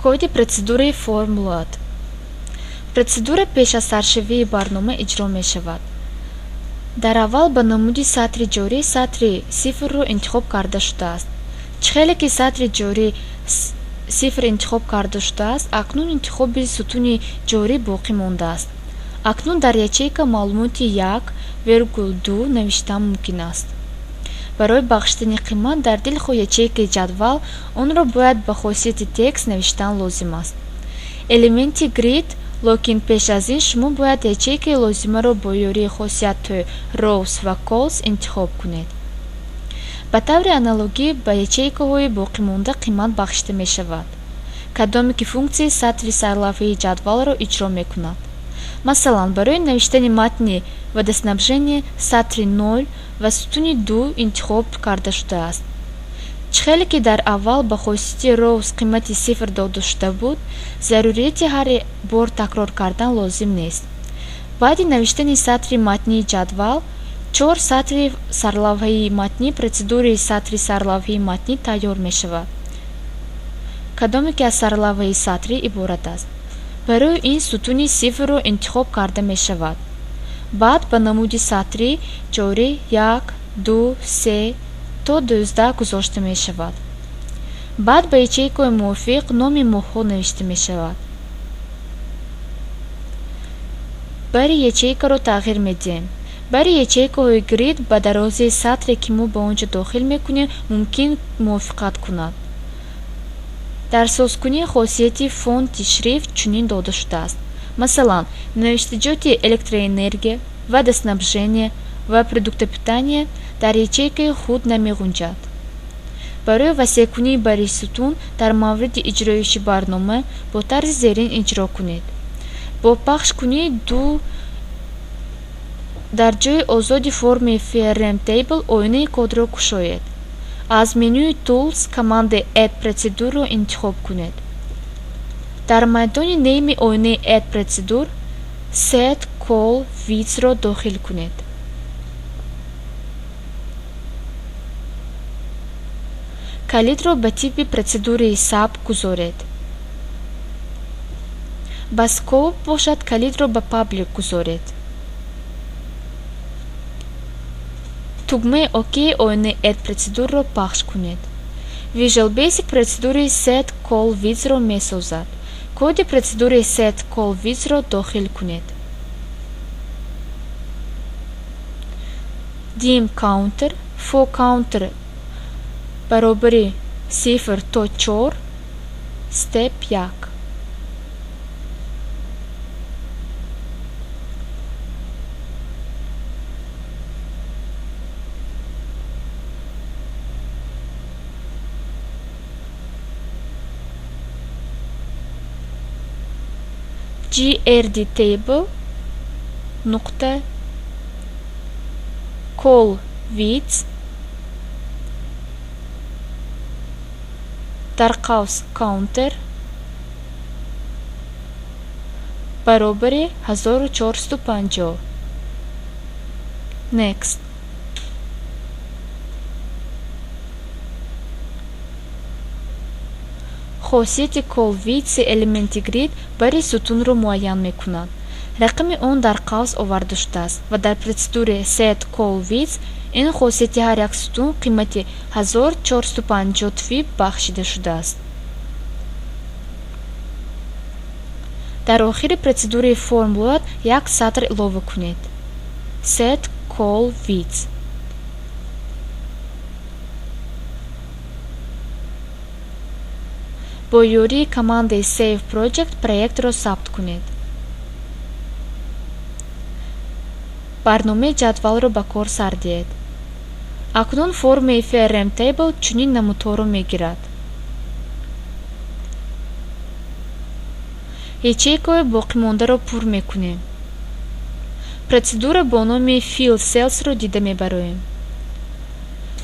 Коди процедураи FormLoad. Процедура пеш аз саршавии барнома иҷро мешавад. Дар аввал ба намуди сатри ҷорӣ сатри сифрро интихоб карда шудааст. Чӣ хеле ки сатри ҷорӣ сифр интихоб карда шудааст, акнун интихоби сутуни ҷорӣ боқӣ мондааст. Акнун дар ячейка маълумоти 1,2 навиштан мумкин аст. Барои бахшидани қимат дар дилхоҳ ячейкаи ҷадвал онро бояд ба хосияти текст навиштан лозим аст. Элементи grid, локин пеш аз ин шумо бояд ячейкаи лозимаро бо ёрии хосиятҳои rows ва cols интихоб кунед. Ба таври аналогӣ ба ячейкаҳои боқимонда қимат бахшида мешавад, кадоме ки функсияи сатри сарлавҳаи ҷадвалро иҷро мекунад. Масалан, барои навиштани матни водоснабжение сатри 0 ва сутуни 2 интихоб карда шудааст. Чӣ хеле ки дар аввал ба хосияти rows қимати сифр дода шуда буд, зарурияти ҳар бор такрор кардан лозим нест. Баъди навиштани сатри матнии ҷадвал, чор сатри сарлавҳаи матнӣ, процедураи сатри сарлавҳаи матнӣ тайёр мешавад, кадоме ки аз сарлавҳаи сатрӣ иборат аст. Барои ин сутуни сифрро интихоб карда мешавад. Баъд ба намуди сатри ҷорӣ 1, 2, 3 то 12 гузошта мешавад. Баъд ба ячейкаҳои мувофиқ номи моҳҳо навишта мешавад. Бари ячейкаро тағйир медиҳем. Бари ячейкаҳои grid ба дарозии сатре, ки мо ба он ҷо дохил мекунем, мумкин мувофиқат кунад. Дар созкунии хосияти font и шрифт чунин дода шудааст. Масалан, навиштаҷоти электроэнергия, водоснабжение ва продукты питания дар ячейкаи худ намеғунҷад. Барои васеъкунии бари сутун дар мавриди иҷроиши барнома бо тарзи зерин иҷро кунед. Бо пахшкунии ду дар ҷои озоди форми frm table оинаи кодро кушоед. Аз менюи Tools командаи Add Procedure-ро интихоб кунед. Дар майдони Name оинаи Add Procedure Set Col Width-ро дохил кунед. Калидро ба типи процедураи Sub гузоред. Ба Scope бошад, калидро ба Public гузоред. Тугмаи ОК оинаи Add Procedure-ро пахш кунед. Visual Basic процедураи Set Col Width-ро месозад. Коди процедураи Set Col Width-ро дохил кунед. Dim counter for counter баробари 0 то 4 step 1. Grd table нуқта col width дар қавс counter баробари 1450. Next. Хосияти col width элементи grid бари сутунро муайян мекунад. Рақами он дар қавс оварда шудааст ва дар процедураи Set Col Width ин хосияти ҳар як сутун қимати 1450 тв бахшида шудааст. Дар охири процедураи FormLoad як сатр илова кунед: Set Col Width. Бо ёрии командаи Save Project проектро сабт кунед. Барномаи ҷадвалро ба кор сар диҳед. Акнун формаи frm table чунин намудҳоро мегирад. Ячейкаҳои боқимондаро пур мекунем. Процедура бо номи Fill Cells-ро дида мебароем.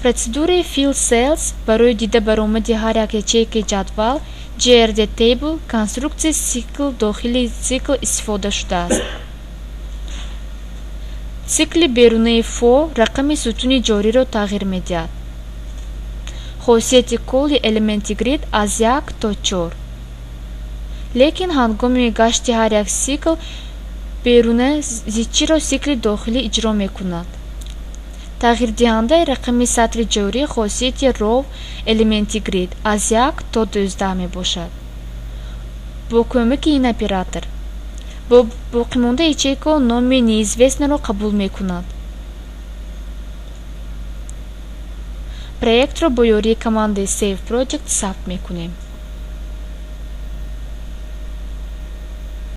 Процедураи Fill Cells барои дида баромади ҳар як ячейкаи ҷадвал GRD Table конструксияи цикл дохили цикл истифода шудааст. Цикли берунаи for рақами сутуни ҷориро тағйир медиҳад. Хосияти col и элементи grid аз 1 то 4. Лекин ҳангоми гашти ҳар як сикл беруна зичиро сикли дохилӣ иҷро мекунад. Тағйирдиҳандаи рақами сатри ҷорӣ хосияти row элементи grid аз 1 то 12 мебошад. Бо кӯмаки ин оператор бо боқимонда ячейка номи неизвестныйро қабул мекунад. Проектро бо ёрии командаи save project сабт мекунем.